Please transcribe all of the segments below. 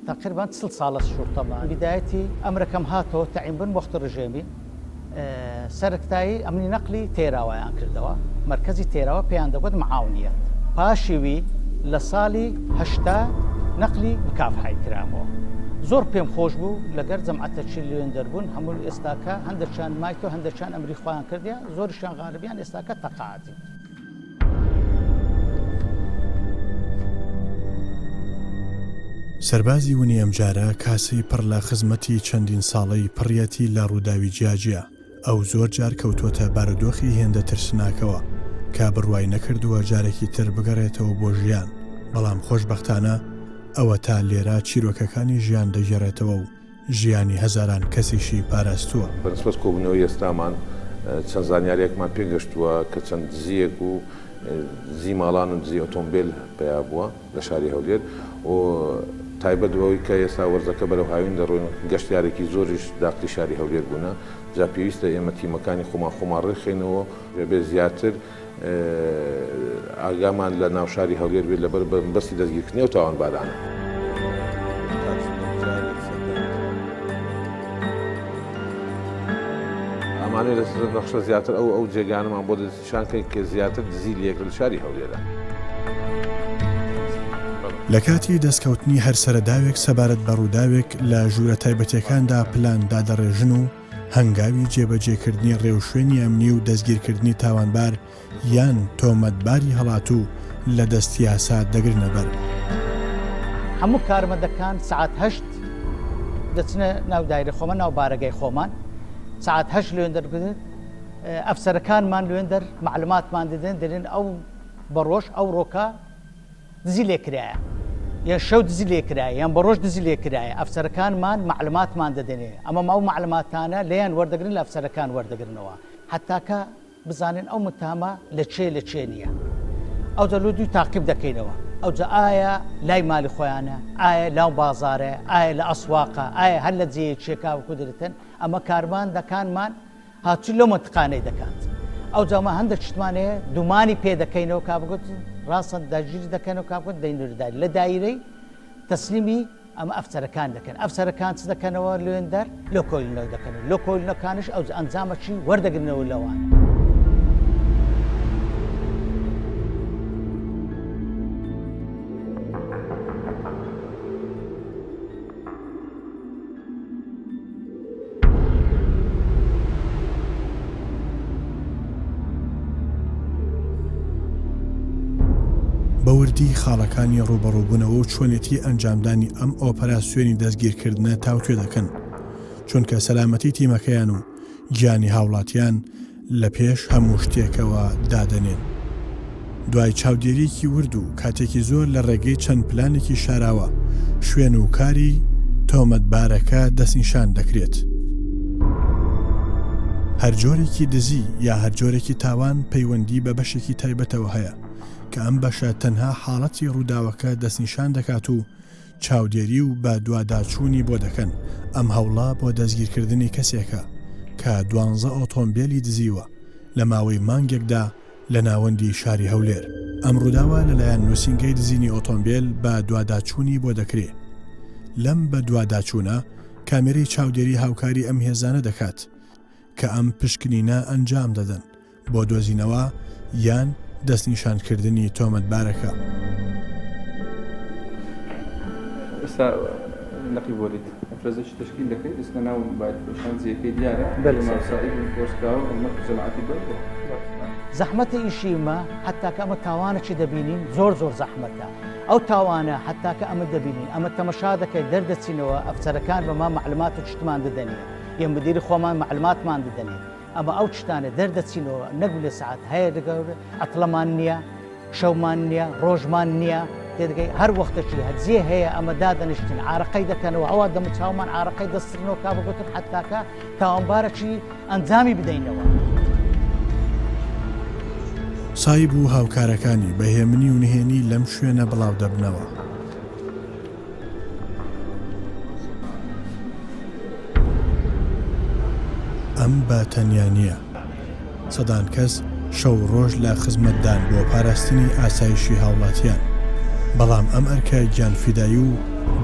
تەقریبەن چڵ ساڵە شورتەمە بیدایەتی ئەمرەکەم هاتەوە تەعین بن وەخت ڕژێمی سەرەکتایی ئەمنی نەقلی تێراوایان کردەوە مەرکەزی تێراوە پێیان دەگوت معاونیەت پاشی وی لە ساڵی 80 نەقلی مکافحەی کرامەوە زۆر پێم خۆش بوو لەگەر جەمعەتەکی لوێن دەربوون هەموو ئێستاکە هەندێکیان مایتۆ هەندێکیان ئەمری خۆیان کردیا زۆریشیان غالبیان ئێستاکە تەقاعدین. سەربازی ونی ئەمجارە کاسەی پڕ لە خزمەتی چەندین ساڵەی پڕیەتی لە ڕووداوی جیاجیا، ئەو زۆر جار کەوتووەتە بارودۆخی هێندە ترسناکەوە کە بڕوای نەکردووە جارێکی تر بگەڕێتەوە بۆ ژیان، بەڵام خۆشبەختانە ئەوەتا لێرە چیرۆکەکانی ژیان دەگێڕێتەوە و ژیانی هەزاران کەسیشی پاراستووە. بەنسبەت کۆبوونەوەی ئێستامان چەند زانیارییەکمان پێگەشتووە کە چەند دزییەک و دزی ماڵان و دزی ئۆتۆمبێل پەیا بووە لە شاری هەولێر و تایبەت بەوەی کە ئێستا وەرزەکە بەرەو هاوین دەڕۆین گەشتیارێکی زۆریش داخلی شاری هەولێر بوونە جا پێویستە ئێمە تیمەکانی خۆمان خۆمان ڕێکخەینەوە بێ زیاتر ئاگامان لە ناو شاری هەولێر بێت لەبەر بەمەبەستی دەستگیرکردنی ئەو تاوانبارانە. ئەمانەوێت لەسەر نەخشە زیاتر ئەو ئەو جێگانەمان بۆ دەستنیشان کەین کە زیاتر دزی لێکرا لە شاری هەولێرە. لە کاتی دەستکەوتنی هەر سەرەداوێک سەبارەت بە ڕووداوێک لە ژوورە تایبەتییەکاندا پلان دادەڕێژن و هەنگاوی جێبەجێکردنی ڕێوشوێنی ئەمنی و دەستگیرکردنی تاوانبار یان تۆمەتباری هەڵاتوو لە دەست یاسا دەگرنە بەر. هەموو کارمەندەکان سەعات هەشت دەچنە ناو دایرە خۆمان ناو بارەگای خۆمان سەعات هەشت لوێندەر ئەفسەرەکانمان لوێندەر معلوماتمان دەدەن دەرێن ئەو بەڕۆژ ئەو ڕۆکە دزی لێ کرایە یان شەو دزی لێ کرایە یان بە ڕۆژ دزی لێ کرایە ئەفسەرەکانمان مەعلوماتمان دەدەنێ ئەمە ئەو مەعلوماتانە لێیان وەردەگرن لە ئەفسەرەکان وەردەگرنەوە حەتاکە بزانن ئەو متهەمە لە چێ لە چێ نییە ئەوجا لۆ دووی تاقیب دەکەینەوە ئەوجا ئایا لای مالی خۆیانە ئایا لاو بازارە ئایا لە ئەسواقە ئایا هەر لە جێیەکێکا وەکو دەرتن ئەمە کارمان دەکانمان هاتوو لەو مەنتقانەی دەکات ئەوجا مە هەندێک شتمان هەیە دومانی پێ دەکەینەوە کا بگوت ڕاستە داگیری دەکەنەوە کا بگوت دەینورداری لە دایرەی تەسلیمی ئەمە ئەفسەرەکان دەکەن ئەفسەرەکان چ دەکەنەوە لوێندەر لۆکۆلینەوە دەکەن و لۆکۆلینەکانش ئەو ئەنجامەکی وەردەگرنەوە لەوانە. بە وردی خاڵەکانی ڕووبەڕووبوونەوە و چۆنێتی ئەنجامدانی ئەم ئۆپەراسیۆنی دەستگیرکردنە تاوتوێ دەکەن، چونکە سەلامەتی تیمەکەیان و گیانی هاوڵاتیان لە پێش هەموو شتێکەوە دادەنێن. دوای چاودێرییەکی ورد و کاتێکی زۆر لە ڕێگەی چەند پلانێکی شاراوە، شوێن و کاری تۆمەتبارەکە دەستنیشان دەکرێت. هەر جۆرێکی دزی یا هەر جۆرێکی تاوان پەیوەندی بە بەشێکی تایبەتەوە هەیە، کە ئەم بەشە تەنها حاڵەتی ڕووداوەکە دەستنیشان دەکات و چاودێری و بە دواداچوونی بۆ دەکەن، ئەم هەوڵە بۆ دەستگیرکردنی کەسێکە کە دوانزە ئۆتۆمبێلی دزیوە لە ماوەی مانگێکدا لە ناوەندی شاری هەولێر. ئەم ڕووداوە لەلایەن نووسینگەی دزینی ئۆتۆمبێل بە دواداچوونی بۆ دەکرێ. لەم بە دواداچوونە کامێرەی چاودێری هاوکاری ئەم هێزانە دەکات کە ئەم پشکنینە ئەنجام دەدەن. بۆ دۆزینەوە یان دەستنیشانکردنی تۆمەتبارەکە. ئێستا نەقی بۆریت مەفرەزەکی تەشکیل دەکەیت دەچنە ناو موبایل فرۆشان جێیەکەی دیارە بەلێ مامۆستا ئیبن کۆرسکراوە هەڵمەت جەماعەتی بەر بۆ زەحمەتە ئیشی مە حتا کە ئەمە تاوانەکی دەبینین زۆر زۆر زەحمەتە ئەو تاوانە حتا کە ئەمە دەبینین ئەمە تەمەشا دەکەی دەردەچینەوە ئەفسەرەکان بەما معلومات و شتمان دەدەنێ یە مدیری خۆمان معلوماتمان دەدەنێ ئەمە ئەو شتانە دەردەچینەوە نەک لە سەعات هەیە دەگەور عەتڵەمان نییە شەومان نییە ڕۆژمان نییە تێدەگەی هەر وەختەکی هەرجێ هەیە ئەمە دادەنیشتین عراقەی دەکەنەوە ئەوە دەموچاومان عراقەی دەسترنەوە کا بگوتن حتاکە تاوانبارەکی ئەنجامی بدەینەوە. سایب و هاوکارەکانی بە هێمنی و نهێنی لەم شوێنە بڵاو دەبنەوە. ئەم بە تەنیا نییە. سەدان کەس شەو و ڕۆژ لە خزمەتدان بۆ پاراستنی ئاسایشی هاوڵاتیان. بەڵام ئەم ئەرکە گیانفیدایی و.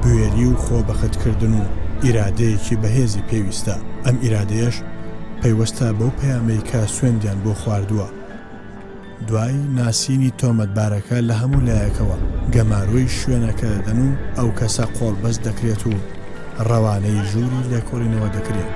بوێری و خۆبەختکردن و ئیرادەیەکی بەهێزی پێویستە، ئەم ئیرادەیەش پەیوەستە بەو پەیامەی کە سوێندیان بۆ خواردووە. دوای ناسینی تۆمەتبارەکە لە هەموو لایەکەوە گەمارۆی شوێنەکە دەدەن و ئەو کەسە قۆڵبەست دەکرێت و ڕەوانەی ژووری لێکۆڵینەوە دەکرێت.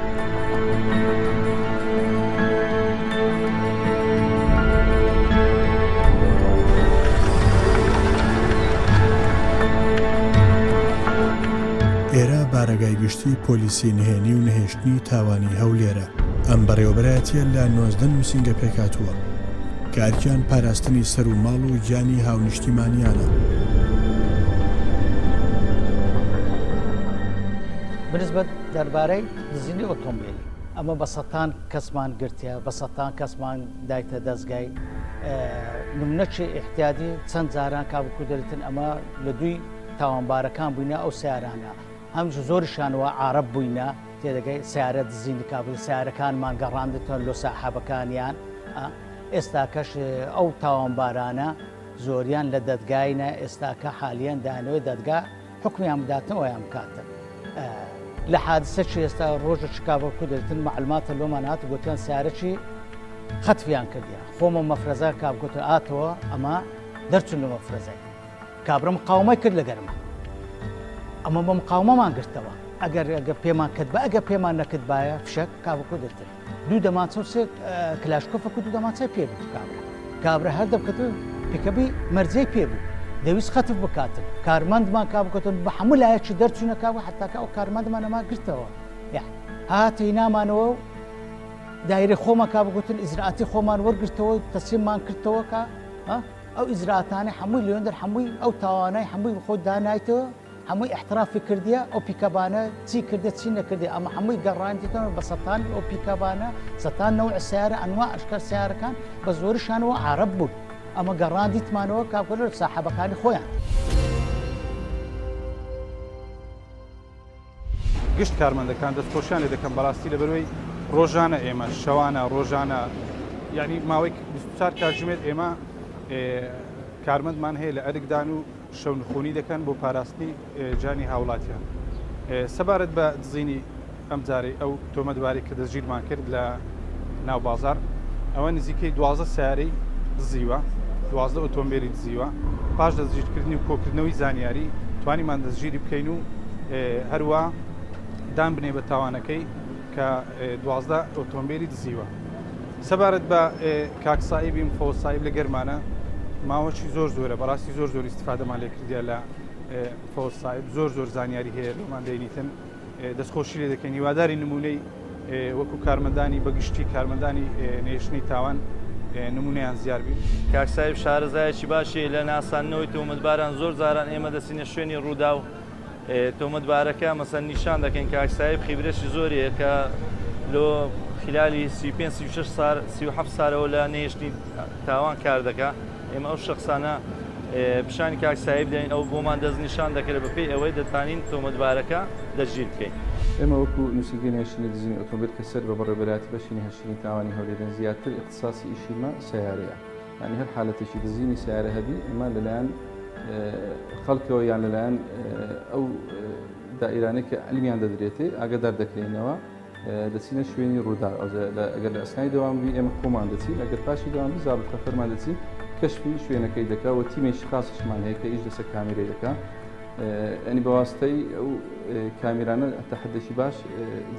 ئێرە بارەگای گشتی پۆلیسی نهێنی و نەهێشتنی تاوانی هەولێرە. ئەم بەڕێوەبەرایەتییە لە 19 نووسینگە پێکهاتووە کە ئەرکیان پاراستنی سەر و ماڵ و گیانی هاونیشتیمانیانە. بنسبەت دەربارەی دزینی ئۆتۆمبیلی ئەمە بە سەتان کەسمان گرتە بە سەتان کەسمان دایتە دەستگای نمونەکی ئیحتیادی چەند جاران کابکو دەریتن ئەمە لە دوی تاوانبارەکان بووینە ئەو سیارانە هەمش زۆریشان وە عارەب بووینە تێدەگەی سیارە دزینی کابل سیارەکانمان گەڕاندتەوە لۆ ساحەبەکانیان ئێستاکەش ئەو تاوانبارانە زۆریان لە دەدگاینە ئێستاکە حالیان دانەوەی دەدگا حکمیان بداتن ئەویان بکاتن لە حادسە چی ئێستا ڕۆژە شکاوە کو دەتن معلوماتە لۆمان هات گوتیان سیارەی خەتفیان کردیان خۆمە مەفرەزە کاب گوتە ئاتەوە ئەمە دەرچون لە مەفرەزای کابرا مقاومەی کرد لەگەرمە ئەمە بە مقاومەمان گرتەوە ئەگەر ئەگە پێمان کرد بە ئەگە پێمان نەکردبایە فشەک کابکو دەتر دوو دەمانچە و سێ کلاشکۆفەک و دوو دەمانچەی پێ بوو کابرا کابرا هەر دەبکەت پیکەبی مەرجەی پێ بوو دەویست خەتف بکاتن کارمەندمان کا بکەتن بە هەموو لایەکی دەرچوونە کاوە حتاکە ئەو کارمەندمان ئەما گرتەوە یان هاتە نامانەوە و دایرە خۆمان کا بگوتن ئیزراعاتی خۆمان وەرگرتەوە تەسلیممان کردەوە کە ئەو ئیجرائاتانەی حەمووی لێندەر حەمووی ئەو تاوانای حەمووی خۆ دانایتەوە هەمووی احترافی کردیە ئەو پیکەبانە چی کردە چی نەکردی ئەمە هەمووی گەڕاندیتەوە بە سەتان ئەو پیکەبانە سەتان نەوع سیارە ئەنوا ئەشکەر سیارەکان بە زۆریشانەوە عرب بوون ئەمە گەڕاندیتمانەوە کاکۆلە ساحەبەکانی خۆیان. گشت کارمەندەکان دەستخۆشیان لێ دەکەم بەڕاستی لەبەرەوەی ڕۆژانە ئێمە شەوانە ڕۆژانە یعنی ماوەی 24 کاتژمێر ئێمە کارمەندمان هەیە لە ئەرکدان و شەونخونی دەکەن بۆ پاراستنی جانی هاوڵاتیان سەبارەت بە دزینی ئەم جارەی ئەو تۆمەتبارەی کە دەستگیرمان کرد لە ناو بازار ئەوە نزیکەی 12 سیارەی دزیوە 12 ئۆتۆمبیلی دزیوە پاش دەستگیرکردنی و کۆکردنەوەی زانیاری توانیمان دەستگیری بکەین و هەروە دان بنێ بە تاوانەکەی کە 12 ئۆتۆمبیلی دزیوە سەبارەت بە کاک سائیبی مفەوەز سائیب لە گەرمانە ماوەکی زۆر زۆرە بەڕاستی زۆر زۆر ئیستفادەمان لێ کردیا لە مفەوەز سائیب زۆر زۆر زانیاری هەیە لۆمان دەینیتن دەستخۆشی لێ دەکەین هیواداری نمونەی وەکو کارمەندانی بەگشتی کارمەندانی نێشتنی تاوان نمونەیان زیار بی. کاک سایب شارەزایەکی باشی لە ناساندنەوەی تۆمەتباران زۆر جاران ئێمە دەچینە شوێنی ڕووداو تۆمەتبارەکە مەسەن نیشان دەکەین کاک سایب خیبرەشی زۆری هەیە کە لۆ خلالی 35 36 سار 37 سارەوە لە نەهێشتنی تاوان کار دەکا ئێمە ئەو شخصانە پیشانی کاک سایب دەین ئەو بۆمان دەست نیشان دەکرێت بەپێی ئەوەی دەتانین تۆمەتبارەکە دەستگیر بکەین. ئێمە وەکو نووسینگەی نەهێشتنی دزینی ئۆتۆمبێل کە سەر بە بەڕێوەبەرایەتی بەشی نەهێشتنی تاوانی هەولێرین زیاتر ئیختیساسی ئیشی مە سەیارەیە یانی هەر حالەتێکی دزینی سەیارە هەبی ئێمە لەلایەن خەڵکەوە یان لەلایەن ئەو دائیرانەی کە علمیان دەدرێتێ ئاگادار دەکرێنەوە دەچینە شوێنی ڕووداو ئەگەر لە ئەسنای دەوام بی ئێمە خۆمان دەچین ئەگەر پاشی دەوام بی زابط خەفەرمان دەچین کەشفی شوێنەکەی دەکا و تیمێکی خاصشمان هەیە کە ئیش لەسەر کامیرەی دەکا ئەنی بەواستەی ئەو کامیرانە تەحدێکی باش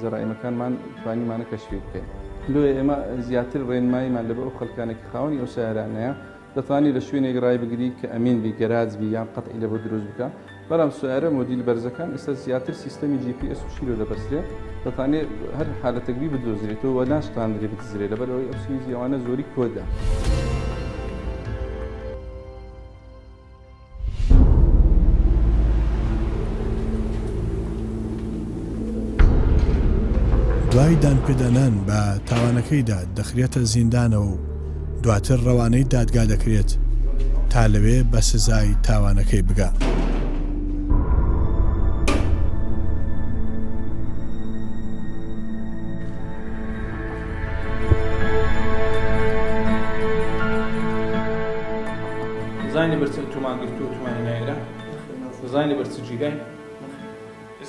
جەرائیمەکانمان توانیمانە کەشفی بکەین لۆیە ئێمە زیاتر ڕێنماییمان لە بە ئەو خەڵکانێک خاوەنی ئەو سیارانەیە دەتوانی لە شوێنێک ڕای بگری کە ئەمین بی گەراج بی یان قەتعی لەبۆ دروست بکە بەڵام سیارە مۆدیل بەرزەکان ئێستا زیاتر سیستەمی جی پی ئێس و شیرۆ دەبەسترێ دەتوانێ هەر حالەتێک بی بدۆزرێتەوە و ناشتواندرێ بدزرێ لەبەر ئەوەی ئەو سویزی ئەوانە زۆری کۆدە. دوای دانپێدانان بە تاوانەکەیدا دەخرێتە زیندانەوە و دواتر ڕەوانەی دادگا دەکرێت تا لەوێ بە سزای تاوانەکەی بگا. زانی لەبەر چ ئەتومان گرتوو ئەتومانی نایرە زانی لەبەر چ گیرای.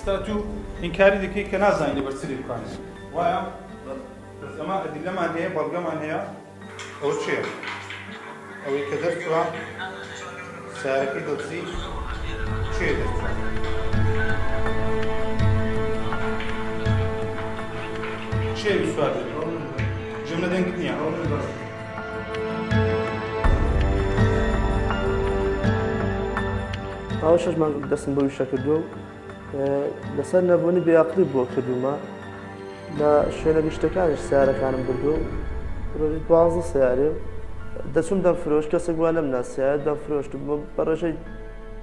ئێستا تو ئینکاری دەکەی کە نازانی لەبەر چ لێبکانێ وایە؟ بەس ئەمە ئەدیلەمان هەیە بەڵگەمان هەیە ئەوە چیە؟ ئەوەی کە دەرچووە سەیارەکەی دەدزی کێ دەرچووە؟ کێ سوار دەبی؟ گوێم لە دەنگت نییە. ماوەی شەش مانگ دەستم بەو ئیشە کردووە و لەسەر نەبوونی بێعەقڵی بۆ کردوومە لە شوێنە گشتەکانیش سیارەکانم بردووە و دوازدە سیارێ دەچوم دەم فرۆش کەسێک وا نەم ناسیایە دەم فرۆشت بە ڕێژەی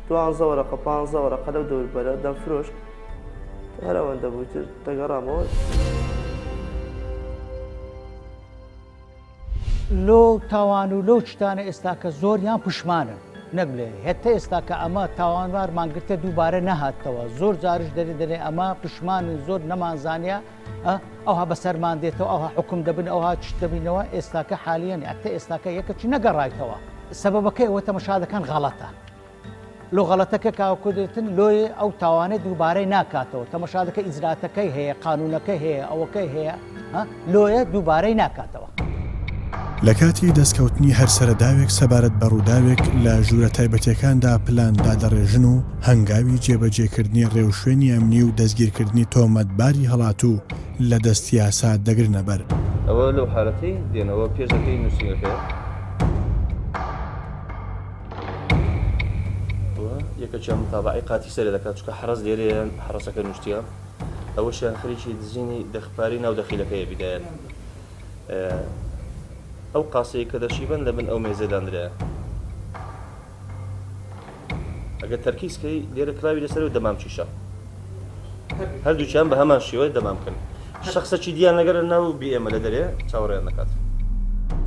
دوانزە وەرەقە پانزە وەرەقە لەو دەوربەرە دەم فرۆشت هەر ئەوەندە بوو تر دەگەڕامەوە. لۆ تاوان و لەو شتانە ئێستاکە زۆریان پشمانن نەک بلێ هێتە ئێستاکە ئەمە تاوانبارمان گرتە دووبارە نەهاتەوە زۆر جارش دەرێ دەرێ ئەمە پشمانن زۆر نەمانزانە ئەوها بەسەرمان دێتەوە ئەوها حکوم دەبن ئەوها چ دەبینەوە ئێستاکە حالیەن ئەتە ئێستاکە یەکە چ نەگەڕایتەوە سەبەبەکەی ئەوە تەمەشادەکان غەڵەتە لۆ غەڵەتەکە کاکودێتن لۆیێ ئەو تاوانەی دووبارەی ناکاتەوە تەمەشا دەکە ئیجراتەکەی هەیە قانونەکەی هەیە ئەوەکەی هەیە ها لۆیە دووبارەی ناکاتەوە. لە کاتی دەستکەوتنی هەر سەرەداوێک سەبارەت بە ڕووداوێک لە ژوورە تایبەتییەکاندا پلان دادەڕێژن و هەنگاوی جێبەجێکردنی ڕێوشوێنی ئەمنی و دەستگیرکردنی تۆمەتباری هەڵاتوو لە دەست یاسا دەگرنە بەر. ئەوە لەو حالەتەی دێنەوە پێشەکەی نووسینگەکەیە. یەکەکیان متابەعەی قاتی سەرێ دەکات چونکە حەڕەس لێرەیە حەڕەسەکە نوشتیە ئەوەشیان خەریکی دزینی دەخپارەی ناو دەخیلەکەیە بیدایەت ئەو قاسەیە کە دەشیبەن لە بن ئەو مێزە دانرایە ئەگەر تەرکیز کەی لێرە کراوی لەسەر و دەمامکیشە هەردووکیان بە هەمان شێوە دەمامکن شەخسەکی دیان لەگەرە ناو بی ئێمە لە دەرێ چاوەڕێیان دەکات.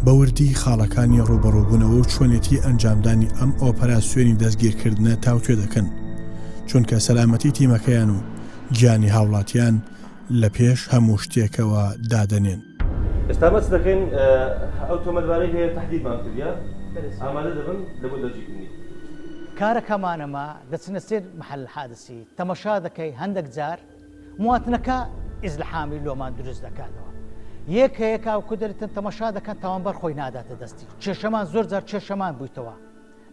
بە وردی خاڵەکانی ڕووبەڕووبوونەوە و چۆنێتی ئەنجامدانی ئەم ئۆپەراسیۆنی دەستگیرکردنە تاوتوێ دەکەن، چونکە سەلامەتی تیمەکەیان و گیانی هاوڵاتیان لە پێش هەموو شتێکەوە دادەنێن. ئێستا مەچ دەکەین ئەو تۆمەتبارەی هەیە تەهدیدمان کردیە ئامادە دەبن لە بۆ دەستگیرکردنی. کارەکەمانەمە دەچنە سێر محل حادسی تەمەشا دەکەی هەندەک جار مواتنەکە ئیزلحامی لۆمان دروست دەکاتەوە یەکە یەکا و کودرتن تەمەشا دەکەن تاوانبار خۆی ناداتە دەستی کێشەمان زۆر جار کێشەمان بوویتەوە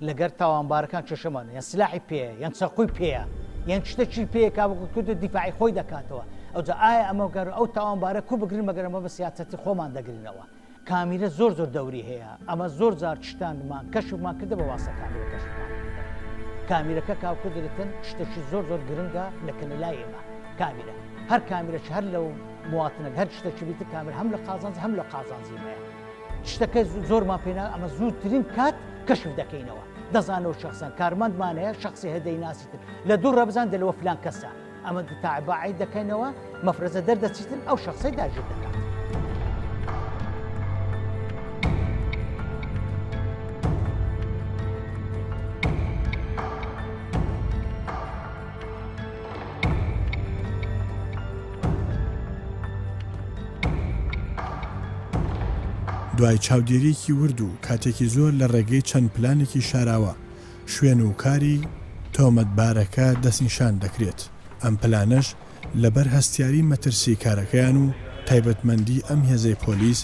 لەگەر تاوانبارەکان کێشەمان یان سلاحی پێیە یان چەقوی پێیە یان شتێکی پێیە کاوەکو کورد دیفاعی خۆی دەکاتەوە ئەوجا ئایا ئەمە گەر ئەو تاوانبارە کو بگرن مەگەر ئەمە بە سیاسەتی خۆمان دەگرنەوە کامیرە زۆر زۆر دەوری هەیە ئەمە زۆر جار شتانمان کەشفمان کردە بە واسە کامیرە کەشفمان کردە کامیرەکە کاوکو درتن شتێکی زۆر زۆر گرنگە لە کە لە لای ئێمە کامیرە هەر کامیرەش هەر لەو مواتنە هەر شتێکی بیتر کامیر هەم لە قازانج هەم لە قازانجی مەیە شتەکە زۆرمان پێنا ئەمە زووترین کات کەشف دەکەینەوە دەزانەوە شخصان کارمەندمان هەیە شخصی هەیە دەیناسیتن لە دوو ڕەبزان دەلەوە فلان کەسە ئەمە تابعی دەکەینەوە مەفرەزە دەردەچیتن ئەو شخصی داگیر دەکات. دوای چاودێرییەکی ورد و کاتێکی زۆر لە ڕێگەی چەند پلانێکی شاراوە، شوێن و کاری تۆمەتبارەکە دەستنیشان دەکرێت، ئەم پلانەش لەبەر هەستیاری مەترسی کارەکەیان و تایبەتمەندی ئەم هێزەی پۆلیس،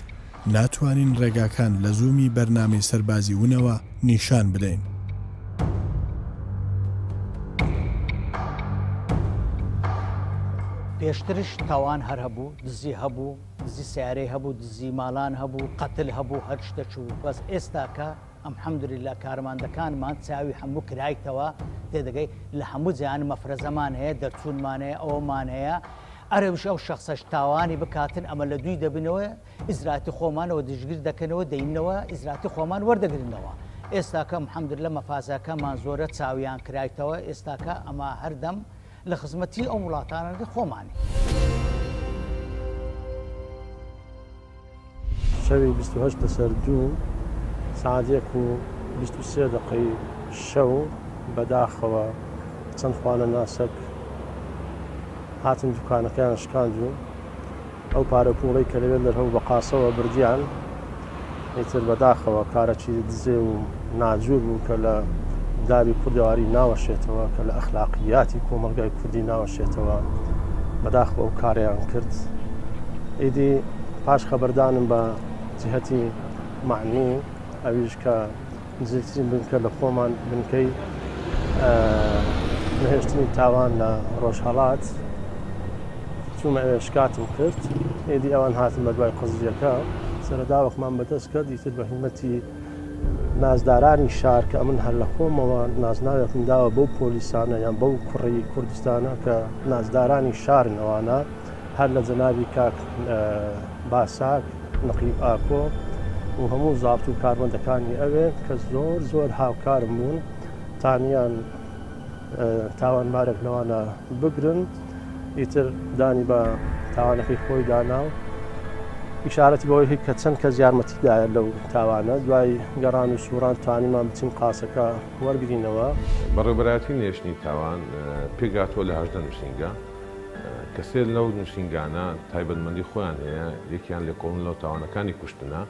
ناتوانین ڕێگاکان لە زوومی بەرنامەی سەربازی ونەوە نیشان بدەین. پێشترش تاوان هەر هەبوو، دزی هەبوو، دزی سەیارەی هەبوو، دزی ماڵان هەبوو، قەتل هەبوو، هەر شتە چوو، بەس ئێستاکە ئەمحەمدولیلا کارماندەکانمان چاوی هەموو کرایتەوە، تێدەگەی لە هەموو جیان مەفرەزەمان هەیە، دەرچوونمان هەیە، ئەوەمان هەیە، ئەرەویش ئەو شەخسەش تاوانی بکاتن ئەمە لە دووی دەبینەوە ئیجراتی خۆمانەوە دژگر دەکەنەوە دەینەوە ئیجراتی خۆمان وەردەگرنەوە ئێستاکە الحمدللە مەفازەکەمان زۆرە چاویان کرایتەوە ئێستاکە ئەمە هەردەم لە خزمەتی ئەو وڵاتانە خۆمانی. شەوی 28 لەسەر دوو سەعات یەک و 23 دەقەی شەو بەداخەوە چەند خوانەناسەک هاتن دوکانەکەیان شکاند و ئەو پارە پوڵەی کە لەوێ لەرهەو بە قاسەوە بردیان ئیتر بەداخەوە کارەکی دزێ و ناجور بوو کە لە ئادابی کوردەواری ناوەشێتەوە، کە لە ئەخلاقیاتی کۆمەڵگای کوردی ناوەشێتەوە، بەداخەوە ئەو کارەیان کرد. ئیدی پاش خەبەردانم بە جهەتی مەعنی، ئەویش کە نزیکترین بنکە لە خۆمان بنکەی نەهێشتنی تاوان لە ڕۆژهەڵات، چوومە ئەوێ شکاتم کرد. ئیدی ئەوان هاتن بە دوای قەزیەکە، سەرەداوەکمان بەدەست کرد، ئیتر بە هیمەتی نازدارانی شار کە ئەمن هەر لە خۆمەوە نازناوێکم داوە بەو پۆلیسانە یان بەو کوڕی کوردستانە کە نازدارانی شارن ئەوانە هەر لە جەنابی کاک باساک نەقیب ئاکۆ و هەموو زابت و کارمەندەکانی ئەوێ کە زۆر زۆر هاوکارم بوون تانیان تاوانبارێک لەوانە بگرن ئیتر دانی بە تاوانەکەی خۆی دانا و ئیشارەتی بەوەی کرد کە چەند کەس یارمەتی دایە لەو تاوانە دوای گەڕان و سوڕان توانیمان بچین قاسەکە وەرگرینەوە. بەڕێوەبەرایەتی نێشتنی تاوان پێکهاتووە لە 18 نووسینگە، کە سێ لەو نووسینگانە تایبەتمەندی خۆیان هەیە، یەکیان لێکۆڵینەوە تاوانەکانی کوشتنە،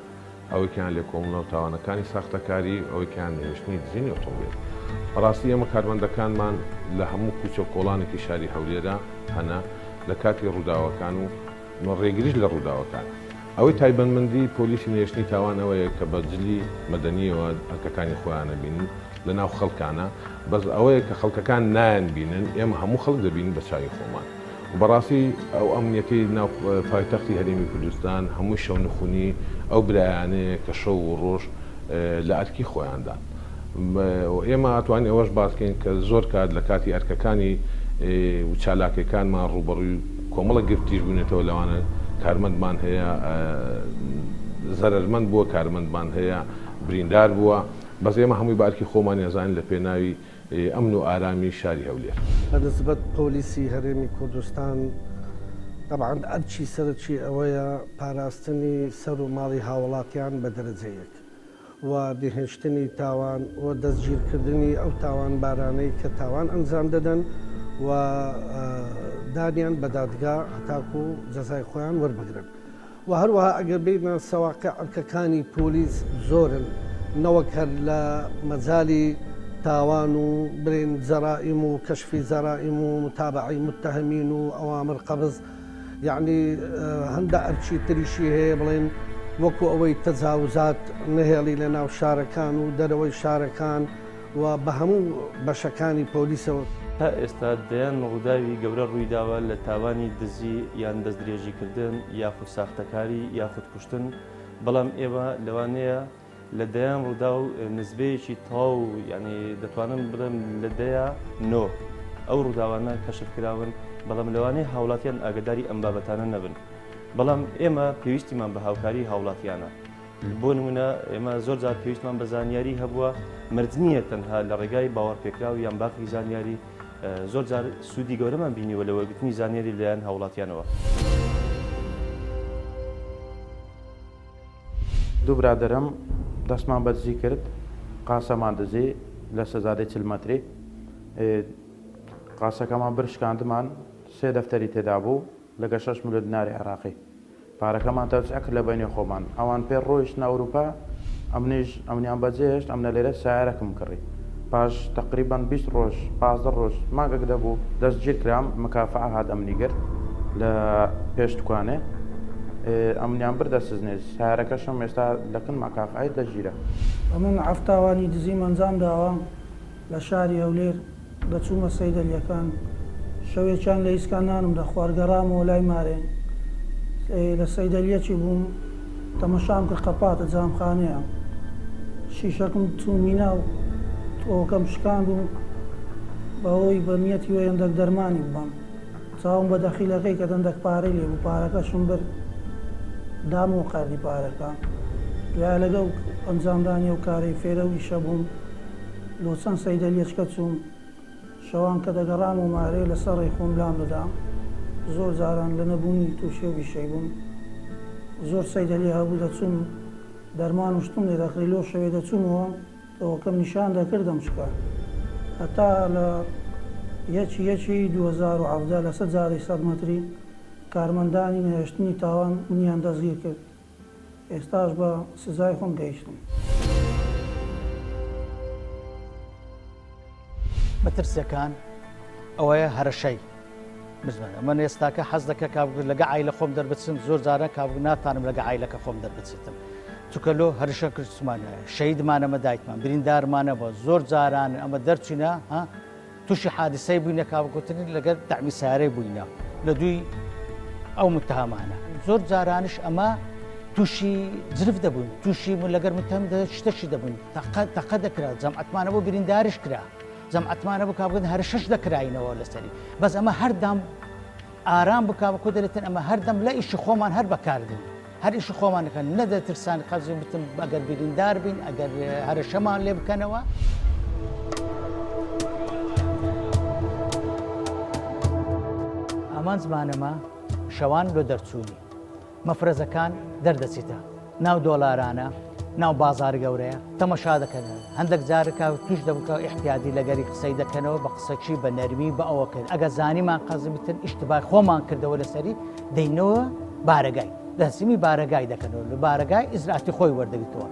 ئەوەیکەیان لێکۆڵینەوە تاوانەکانی ساختەکاری و ئەوەیکەیان نەهێشتنی دزینی ئۆتۆمبێل. بەڕاستی ئێمە کارمەندەکانمان لە هەموو کوچە و کۆڵانێکی شاری هەولێرا هەنە لە کاتی ڕووداوەکان و ڕێگریش لە ڕووداوەکان. ئەوەی تایبەتمەندی پۆلیسی نەهێشتنی تاوان ئەوەیە کە بە جلی مەدەنییەوە ئەرکەکانی خۆیان ئەبینن لە ناو خەڵکانە، بەس ئەوەیە کە خەڵکەکان نایانبینن، ئێمە هەموو خەڵک دەبینین بە چاوی خۆمان. بەڕاستی ئەو ئەمنیەتەی ناو پایتەختی هەرێمی کوردستان هەمووی شەونخونی ئەو برایانەیە کە شەو و ڕۆژ لە ئەرکی خۆیاندان. ئێمە ئەتوانین ئەوەش باس کەین کە زۆر کات لە کاتی ئەرکەکانی و چالاکیەکانمان ڕووبەڕووی کۆمەڵە گرفتیش بووینەتەوە لەوانە کارمەندمان هەیە زەرەرمەند بووە، کارمەندمان هەیە بریندار بووە، بەس ئێمە هەمووی بە ئەرکی خۆمان ئەزانین لە پێناوی ئەمن و ئارامی شاری هەولێر. بە نسبەت پۆلیسی هەرێمی کوردستان تەبعەن ئەرکی سەرەکی ئەوەیە پاراستنی سەر و ماڵی هاوڵاتیان بە دەرەجە یەک و نەهێشتنی تاوان و دەستگیرکردنی ئەو تاوانبارانەی کە تاوان ئەنجام دەدەن و دانیان بە دادگا هەتاکو جەزای خۆیان وەربگرن. وە هەروەها ئەگەر بێینە سەواقع ئەرکەکانی پۆلیس زۆرن نەوەک هەر لە مەجالی تاوان و برێن جەرائیم و کەشفی جەرائیم و متابەعەی متهمین و ئەوامر قەبز یەعنی هەندە ئەرکی تریشی هەیە بڵێن وەکو ئەوەی تەجاوزات نەهێڵی لە ناو شارەکان و دەرەوەی شارەکان و بە هەموو بەشەکانی پۆلیسەوە. تا ئێستا دەیان ڕووداوی گەورە ڕوویداوە لە تاوانی دزی یان دەستدرێژیکردن یاخود ساختەکاری یاخود کوشتن، بەڵام ئێوە لەوانەیە لە دەیان ڕووداو نسبەیەکی تەواو یانی دەتوانم بڵێم لە دەیا نۆ ئەو ڕووداوانە کەشف کراون، بەڵام لەوانەیە هاوڵاتیان ئاگاداری ئەم بابەتانە نەبن، بەڵام ئێمە پێویستیمان بە هاوکاری هاوڵاتیانە. بۆ نمونە ئێمە زۆر جار پێویستمان بە زانیاری هەبووە، مەرج نییە تەنها لە ڕێگای باوەڕپێکراو یان باقی زانیاری، زۆر جار سوودی گەورەمان بینیوە لە وەرگرتنی زانیاری لەلایەن هاوڵاتیانەوە. دوو برادەرم دەستمان بە دزی کرد، قاسەمان دزی لە سەجادەی 40 مەتری، قاسەکەمان برد شکاندمان، سێ دەفتەری تێدا بوو لەگەڵ شەش ملیۆن دیناری عێراقی. پارەکەمان تەوزیع کرد لە بەینی خۆمان. ئەوان پێ ڕۆیشتنە ئەوروپا، ئەمنیش ئەمنیان بەجێ هێشت، ئەمنە لێرە سەیارەکم کڕی. پاش تەقریبەن 20 ڕۆژ، 15 ڕۆژ، مانگێک دەبوو دەستگیر کرام، مکافەعە هات ئەمنی گرت لە پێش دوکانێ. ئەمنیان بردە سجنێ، سەیارەکەشم ئێستا لە کن مکافەعەی دەستگیرە. ئەمن حەفت تاوانی دزیم ئەنجام داوە. لە شاری هەولێر دەچوومە سەیدەلیەکان، شەوێکیان لە ئیسکان نانم دەخوارد، گەڕامەوە لای مارێ، لە سەیدەلیەکی بووم، تەمەشام کرد قەپاتە جامخانەیە، شیشەکم چوو مینا و تۆوەکەم شکاند و بەهۆی بە نیەتی وە هێندەک دەرمانی ببەم، چاوم بە دەخیلەکەی کە دەندەک پارەی لێ بوو، پارەکەشم برد، دامەوە قەرزی پارەکە، دوایە لەگەڵ ئەنجامدانی ئەو کارەی فێرە و ئیشە بووم. لۆ چەند سەیدەلیەچکە چووم، شەوان کە دەگەڕامەوە مارێ لە سەر ڕێی خۆم لام دەدا، زۆر جاران لە نەبوونی تووشی ئەو ئیشەی بووم. زۆر سەیدەلیە هەبوو دەچووم دەرمان و شتم لێ دەکڕی، لۆ شەوێ دەچوومەوە تۆوەکەم نیشان دەکردم چکە. هەتا لە یەکی یەکی 2017 لەسەر جادەی سەد مەتری کارمەندانی نەهێشتنی تاوان منیان دەستگیر کرد. ئێستاش بە سزای خۆم گەیشتم. مەترسیەکان ئەوەیە هەرەشەی بزمانە من ئێستاکە حەز دەکە کاک لەگە عایلە خۆم دەربچم زۆر جارە کاک ناتانم لەگە عایلەکە خۆم دەربچێتم چونکە لۆ هەرشە کردمانە شەیدمانەمە دایکمان بریندارمانە بە زۆر جاران ئەمە دەرچینە ها تووشی حادیسەی بووینە کاوەکوتنی لەگەر دەعمی سارەی بووینە لە دووی ئەو متهمانە زۆر جارانش ئەمە تووشی جرف دەبوون تووشی من لەگەر متهم شتەشی دەبوون تەقە تەقە دەکرا جەمعەتمانە بۆ بریندارش کرا جەمعەتمانە بوو کابگەن هەرشەش دەکراینەوە لەسەری بەس ئەمە هەردام ئارام بکا بکو دەێتن ئەمە هەردەم لە ئیشی خۆمان هەر بەکاردین هەر ئیشی خۆمان دەکەن نەدەترسان قەرزی بتم ئەگەر بریندار بین ئەگەر هەرەشەمان لێ بکەنەوە. ئامانجمانەمە شەوان لۆ دەرچوونی مەفرەزەکان دەردەچیتە ناو دۆلارانە ناو بازار گەورەیە تەمەشا دەکەن هەندێک جارکە توش دەبکە احتیادی لەگەری قسەی دەکەنەوە بە قسەچی بە نەرمی بە ئەوە کرد ئەگە زانیمان قەزی بتن ئیشتبای خۆمان کردەوە لەسەری دەینەوە بارەگای دەسیمی بارەگای دەکەنەوە لە بارەگای ئیزراتی خۆی وەردەگرتەوە.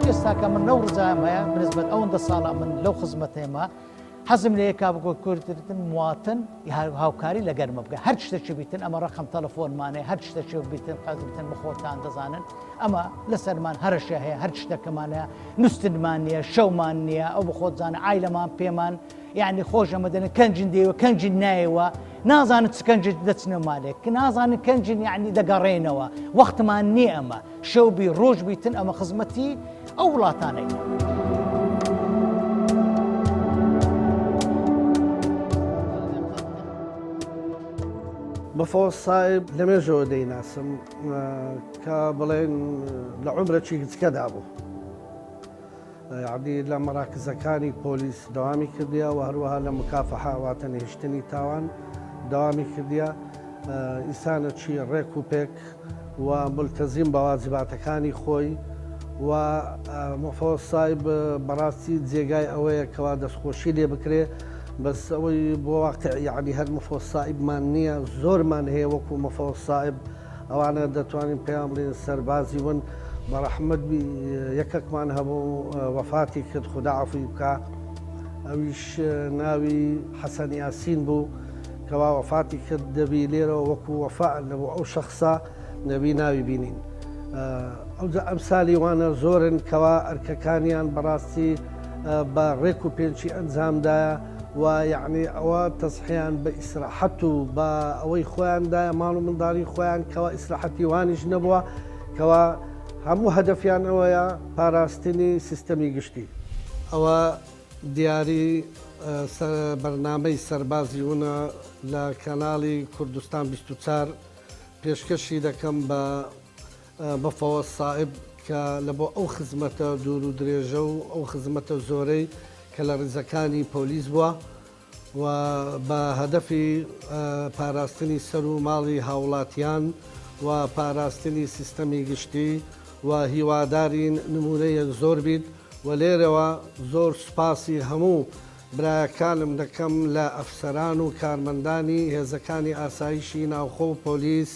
ئێستاکە من لەو ڕزایم هەیە بنسبەت ئەوەندە ساڵە من لەو خزمەتێمە حەزم لێیە کا بگۆ کوردتن مواتن هاوکاری لە گەرمە بکە هەر شتێکی بیتن ئەمە ڕقم تەلەفۆنمانەیە هەر شتێکی بیتن قەز بتن بخۆتان دەزانن ئەمە لەسەرمان هەرەشە هەیە هەر شتەکەمانە نووسنمان نییە شەومان نییە ئەو بخۆت زانە ئایلەمان پێمان یعنی خۆش ئەمە دەنە کەنجن دێوە کەنجن نایەوە نازانن چ کەنجت دەچنە مالێک نازانن کەنجن یعنی دەگەڕێنەوە وەختمان نییە ئەمە شەو بی ڕۆژ بیتن ئەمە خزمەتی ئەو وڵاتانەی. مفەوەز سائیب لە مێژەوە دەیناسم کە بڵێن لە عومرەکی گچکەدا بوو. یەعنی لە مەراکزەکانی پۆلیس دەوامی کردیە و هەروەها لە مکافەحە واتە نەهیشتنی تاوان دەوامی کردیە ئینسانەکی ڕێک و پێک و ملتەزیم بە واجباتەکانی خۆی و مفەوەز سایب بەڕاستی جێگای ئەوەیە کەوا دەستخۆشی لێ بکرێ بەس ئەوەی بۆ واقع یعنی هەر مفەوەز سائیبمان نییە زۆرمان هەیە وەکو مفەوەز سائیب ئەوانە دەتوانین پێیان بڵێین سەربازی ون، بەڕەحمەت بی یەکەکمان هەبوو وەفاتی کرد خودا عەفوی بکا ئەویش ناوی حەسەن یاسین بوو کەوا وەفاتی کرد دەبی لێرەوە وەکو وەفا لە بۆ ئەو شەخسە نەبی ناوی بینین ئەوجا ئەمسالی وانە زۆرن کەوا ئەرکەکانیان بەڕاستی بە ڕێک و پێنچی ئەنجامدایە و یەعنی ئەوە تەزحیان بە ئیسراحەت و بە ئەوەی خۆیان دایە ماڵ و منداڵی خۆیان کەوا ئیسراحەتی وانیش نەبووە کەوا هەموو هەدەفیان ئەوەیە پاراستنی سیستەمی گشتی. ئەوە دیاری بەرنامەی سەربازی ونە لە کەناڵی کوردستان 24 پێشکەشی دەکەم بە مفەوەز سائیب کە لە بۆ ئەو خزمەتە دوور و درێژە و ئەو خزمەتە زۆرەی کە لە ڕیزەکانی پۆلیس بووە و بە هەدەفی پاراستنی سەر و ماڵی هاوڵاتیان و پاراستنی سیستەمی گشتی و هیوادارین نموونەیەک زۆر بیت و لێرەوە زۆر سوپاسی هەموو برایەکانم دەکەم لە ئەفسەران و کارمەندانی هێزەکانی ئاسایشی ناوخۆ و پۆلیس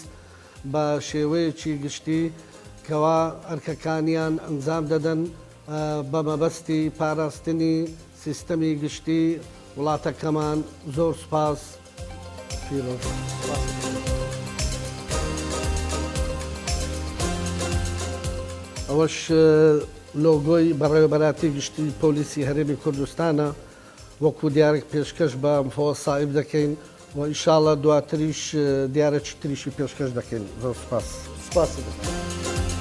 بە شێوەیەکی گشتی کەوا ئەرکەکانیان ئەنجام دەدەن بە مەبەستی پاراستنی سیستەمی گشتی وڵاتەکەمان زۆر سوپاس پیرۆز. ئەوەش لۆگۆی بەڕێوەبەراتی گشتی پۆلیسی هەرێمی کوردستانە وەکو دیارێک پێشکەش بە مفەوەز سائیب دەکەین و ئیشاڵە دواتریش دیارەکی تریشی پێشکەش دەکەین زۆر سوپاس. سوپاسی دەکەم.